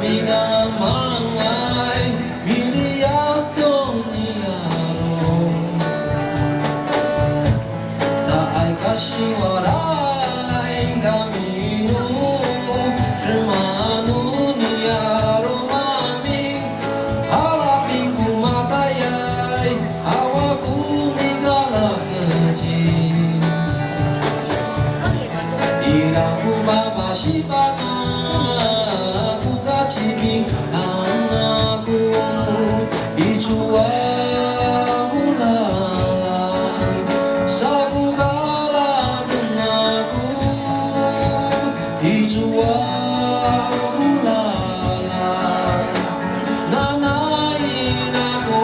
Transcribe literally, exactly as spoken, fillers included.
Ina mangay miliyas to niyaro'. Caay ka siwalay kami no demak no niyaro' mami, halapin ko matayay, awa ko nikalaheci. Ira ko mamasifana' ko kaciping anak ko, i cowa ko lalan sa ko kaladen ako, i cowa ko lalan nanay ako.